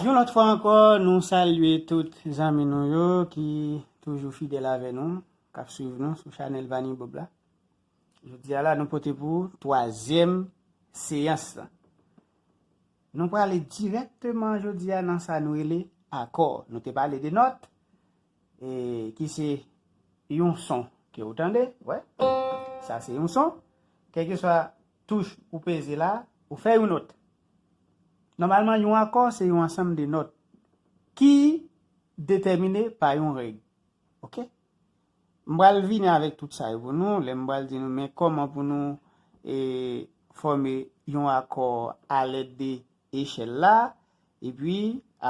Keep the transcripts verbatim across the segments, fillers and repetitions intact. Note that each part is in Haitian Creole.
Yon lòt fwa ankò, nou salye tout zanmi nou yo ki toujou fidèl avè nou, k ap swiv nou sou chanèl Vani Bob la. Jodi a la, nou pote pou twazyèm seyans lan. Nou prale dirèkteman jodi a nan sa nou rele akò. Nou te pale de nòt, e, ki se yon son ke ou tande, wè. Sa se yon son. Kèlkeswa touch ou peze la, ou fè yon nòt. Nòmalman, yon akò se yon ansanm de nòt ki detèmine pa yon règ. Oke? M pral vini avèk tout sa yo pou nou, lè m pral di nou, men kòman pou nou, e, fòme yon akò alèd de echèl la, epi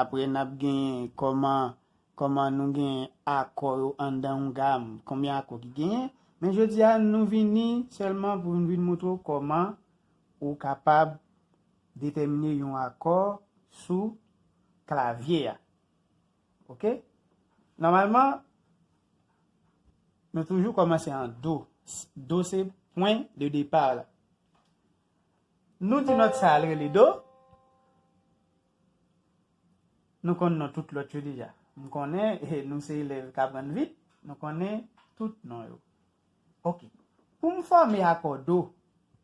apre n ap genyen kòman, kòman nou genyen akò yo anndan yon gam, konbyen akò ki genyen. Men jodi a, nou vini sèlman pou n vin montre w kòman ou kapab detèmine yon akò sou klavye a. Oke? Nòmalman, nou toujou kòmanse an do. Do se pwen de depa la. Nou di nòt sa a l rele do. Nou konn non tout lòt yo deja. M konnen, e, nou se elèv k aprann vit. Nou konnen tout non yo. Oke. Pou m fòme akò do,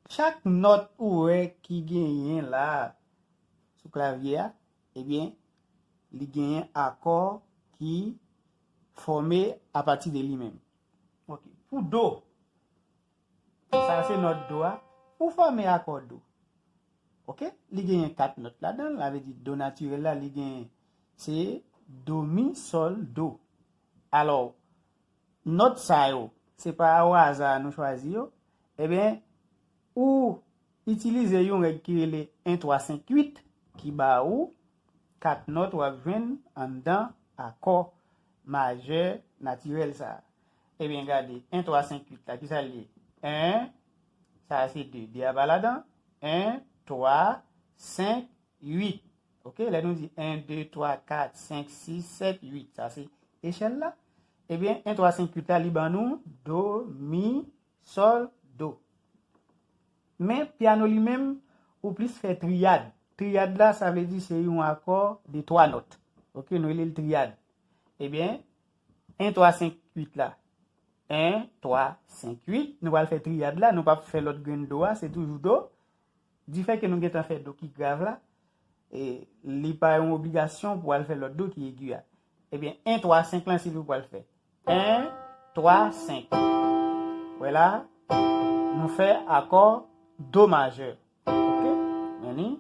chak nòt ou wè ki genyen la sou klavye a, ebyen, li genyen akò ki fòme apati de li menm. Oke. Pou do, sa se nòt do a. Pou fòme akò do, oke, li genyen kat nòt ladan l, sa vle di do natirèl la, li genyen se do, mi, sòl, do. Alò, nòt sa yo, se pa o aza nou chwazi yo, ebyen, ou itilize yon règ ki rele en twa senk uit, ki ba ou kat nòt w ap jwenn anndan akò majè natirèl sa a. Ebyen, gade, en twa senk uit la, kisa l ye? En, sa a se de, de a pa ladan. En, twa, senk, uit. Oke, lè nou di en, de, twa, kat, senk, sis, sèt, uit, sa se echèl la. Ebyen, en, twa, senk, uit la, li ban nou do, mi, sòl, do. Men pyano li menm, ou plis fè triyad. Triyad la, sa vle di se yon akò de twa nòt. Oke, nou rele l triyad. Ebyen, en, twa, senk, uit la. En, twa, senk, uit. Nou pral fè triyad la, nou p ap fè lòt grenn do a, se toujou do. Difè ke nou gentan fè do ki grav la, e li pa yon obligasyon pou al fè lòt do ki egi a. Ebyen, en, twa, senk lan, se li w pral fè. En, twa, senk. Wè la, nou fè akò do majè. Oke? Men ni,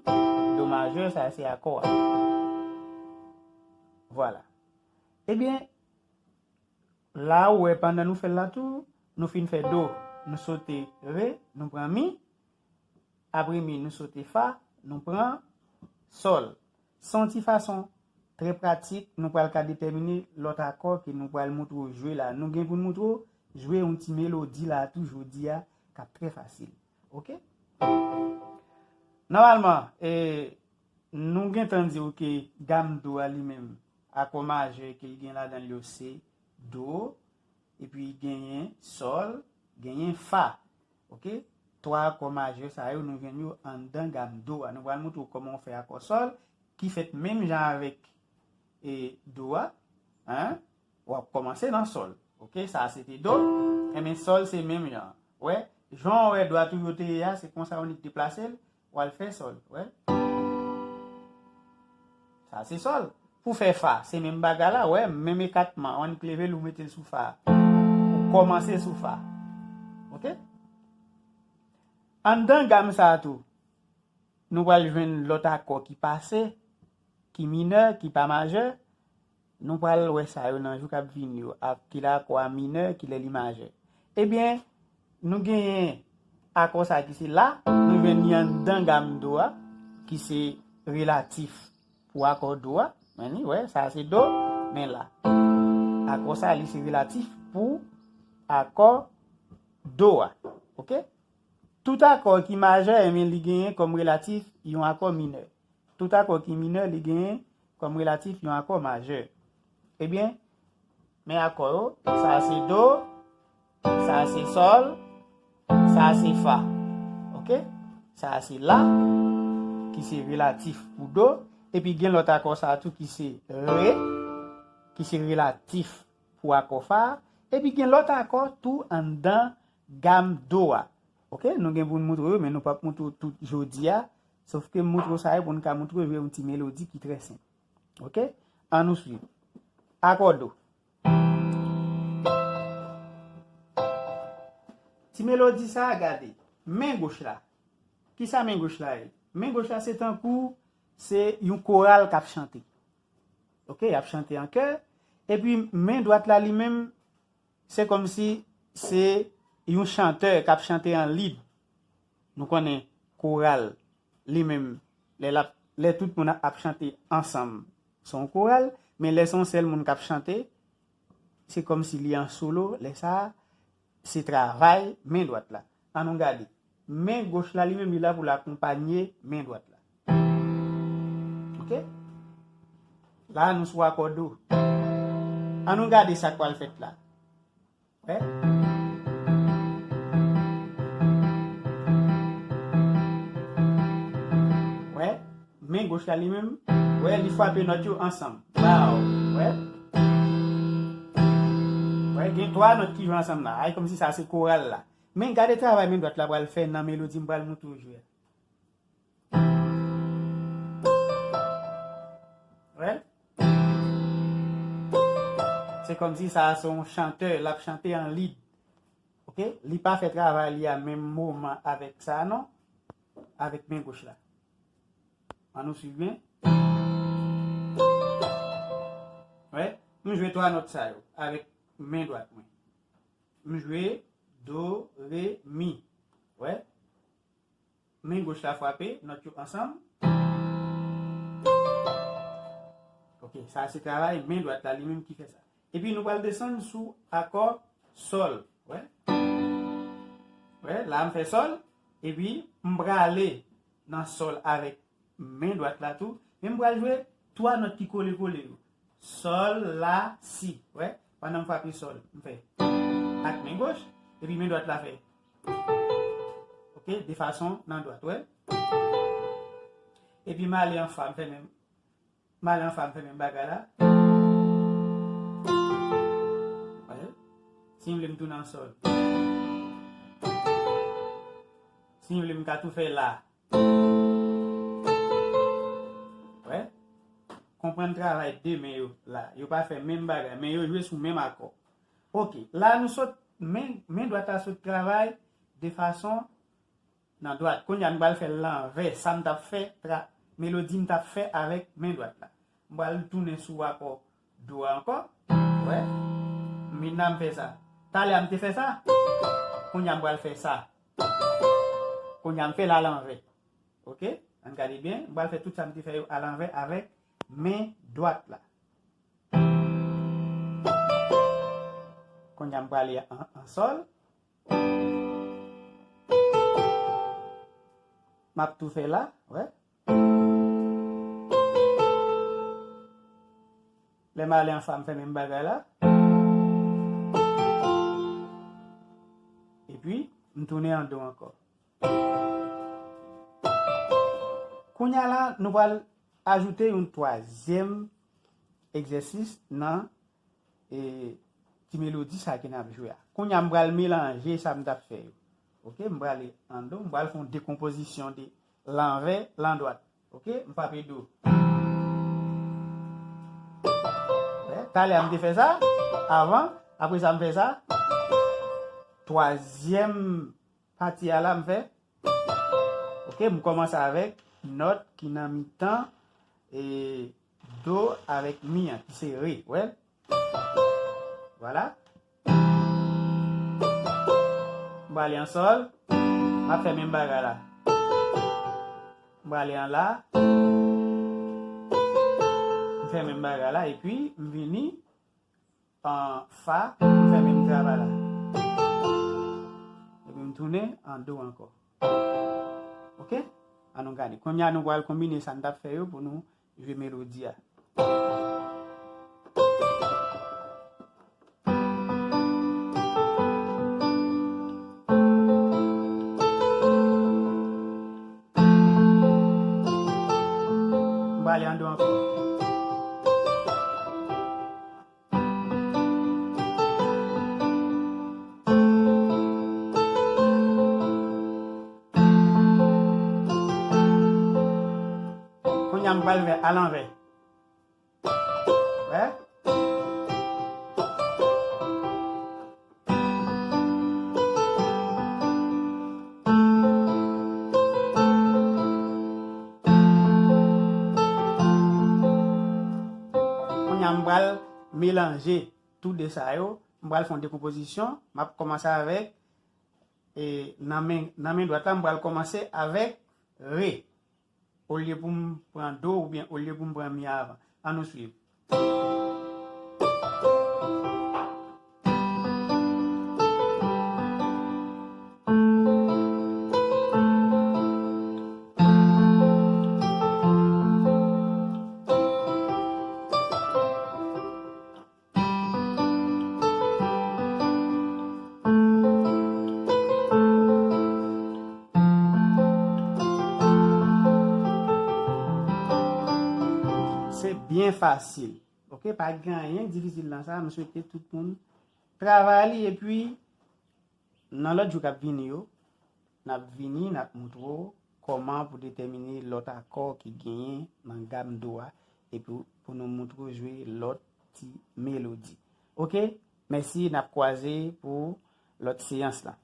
do majè, sa se akò a. Vwala. Ebyen, la ou wè pandan nou fè l la tou, nou fin fè do, nou sote re, nou pran mi, apre mi, nou sote fa, nou pran sòl. Se yon ti fason trè pratik, nou pral ka detèmine lòt akò ke nou pral montre w jwe la. Nou gen pou n montre w jwe yon ti melodi la tou jodi a, k ap trè fasil. Oke? Nòmalman, e, nou gentan di w ke gam do a li menm, akò majè ke l gen ladan l yo se do, epi genyen sòl, genyen fa. Oke? Twa akò majè sa yo, nou jwenn yo anndan gam do a. Nou pral montre w kòman w fè akò sòl, ki fèt menm jan avèk, e, do a. Hein? W ap kòmanse nan sòl. Oke? Sa a se te do. Enben, sòl se menm jan. Wè? Jan w wè do a toujou te ye a, se konsa w annik deplase l. W al fè sòl. Wè? Sa se sòl. Pou fè fa, se menm bagay la, wè, menm ekatman, w annik leve l, ou mete l sou fa. Ou kòmanse sou fa. Oke? Anndan gam sa a tou, nou pral jwenn lòt akò ki pase, ki minè, ki pa majè. Nou pral wè sa yo nan jou k ap vini yo, ak ki la akò a minè, ki lè li majè. Ebyen, nou genyen akò sa ki se la, nou jwenn li anndan gam do a, ki se relatif pou akò do a. Men ni, wè, sa se do, men la. Akò sa, li se relatif pou akò do a. Oke? Tout akò ki majè, enben, li genyen kòm relatif yon akò minè. Tout akò ki minè, li genyen kòm relatif yon akò majè. Ebyen, men akò yo, sa se do, sa se sòl, sa se fa. Oke? Sa se la, ki se relatif pou do, Epi gen lòt akò sa a tou ki se re, ki se relatif pou akò fa a. Epi gen lòt akò tou anndan gam do a. Oke, nou gen pou n moutre w yo, men nou p ap moutre w tout jodi a. Sòf ke m moutre w sa yo pou n ka moutre w yon ti melodi ki trè senp. Oke? An nou swiv. Akò do. Ti melodi sa a, gade. Men goch la. Kisa men goch la ye? Men goch la se tankou se yon koral k ap chante. Oke, y ap chante an kè. Epi men dwat la li menm, se kòmsi se yon chantè k ap chante an lid. Nou konnen koral, li menm, lè l ap, lè tout moun ap chante ansanm, se yon koral, men lè se yon sèl moun k ap chante, se kòmsi li an solo, lè sa a, se travay men dwat la. An nou gade. Men goch la, li menm, li la pou l akonpanye men dwat la. Oke? La, nou sou akò do. An nou gade sa k pral fèt la. Wè? Wè? Men goch la li menm, wè, li frape nòt yo ansanm. Baw, wè? Wè, gen twa nòt ki jwe ansanm la. Ay, kòmsi sa se koral la. Men gade travay men dwat la pral fè nan melodi m pral moutre w jwe a. Wè? Se kòmsi sa a se yon chantè, l ap chante an lid. Oke? Li pa fè travay li a menm moman avèk sa a non. Avèk men goch la. An nou swiv byen. Wè? M jwe twa nòt sa yo avèk men dwat mwen. M jwe do, re, mi. Wè? Men goch la frape nòt yo ansanm. Oke, sa se travay men dwat la li menm ki fè sa. Epi nou pral desann sou akò sòl. Wè? Wè, la m fè sòl, epi m prale nan sòl avèk men dwat la tou, men m pral jwe twa nòt ki kole kole yo. Sòl, la, si. Wè, pandan m frape sòl, m fè ak men goch, epi men dwat la fè. Oke, de fason nan dwat, wè. Epi m ale an fa, m fè menm, m ale an fa, m fè menm bagay la. Wè. Si m vle m tounen an sòl. Si m vle m ka tou fè la. Wè? Konprann travay de men yo la. Yo pa fè menm bagay, men yo jwe sou menm akò. Oke, la nou sot, men, men dwat la sot travay de fason nan dwat. Kounye a nou pral fè l lanvè, sa m t ap fè, tra, melodi m t ap fè avèk men dwat la. M pral tounen sou akò do a ankò. Wè? M vin la m fè sa. Talè a m te fè sa. Kounye a m pral fè sa. Kounye a m fè l alanvè. Oke? Ann gade byen. M pral fè tout sa m te fè yo alanvè avèk men dwat la. Kounye a m prale an, an sòl. M ap tou fè la, wè. Lè m ale an fa, m fè menm bagay la. Epi, m tounen an do ankò. Kounye a la, nou pral ajoute yon twazyèm egzèsis nan, e, ti melodi sa ke n ap jwe a. Kounye a, m pral melanje sa m t ap fè yo. Oke, m prale an do, m pral fè yon dekonpozisyon de lanvè, landwat. Oke, m frape do. Wè, talè a m te fè sa, avan, apre sa m fè sa. Twazyèm pati a la m fè. Oke, m kòmanse avèk nòt ki nan mitan, e, do avèk mi an, ki se re, wè. Vwala. M prale an sòl, m ap fè menm bagay la. M prale an la, m fè menm bagay la, epi m vini an fa, m fè menm travay la. Epi m tounen an do ankò. Oke? An nou gade. Kounye a nou pral konbine sa n t ap fè yo pou nou jwe melodi a. Ale an do ankò. Kounye a m pral fè alanvè. Wè? Kounye a m pral melanje tou de sa yo. M pral fè yon dekonpozisyon. M ap kòmanse avèk, e, nan men, nan men dwat la, m pral kòmanse avèk re. Olye pou m pran do oubyen olye pou m pran mi avan. Ann nou swiv. Se byen fasil. Oke, pa gen anyen k difisil nan sa. M swete tout moun travay li, epi nan lòt jou k ap vini yo, n ap vini, n ap montre w kòman pou detèmine lòt akò ki genyen nan gam do a, epi pou nou montre w jwe lòt ti melodi. Oke? Mèsi, n ap kwaze pou lòt seyans lan.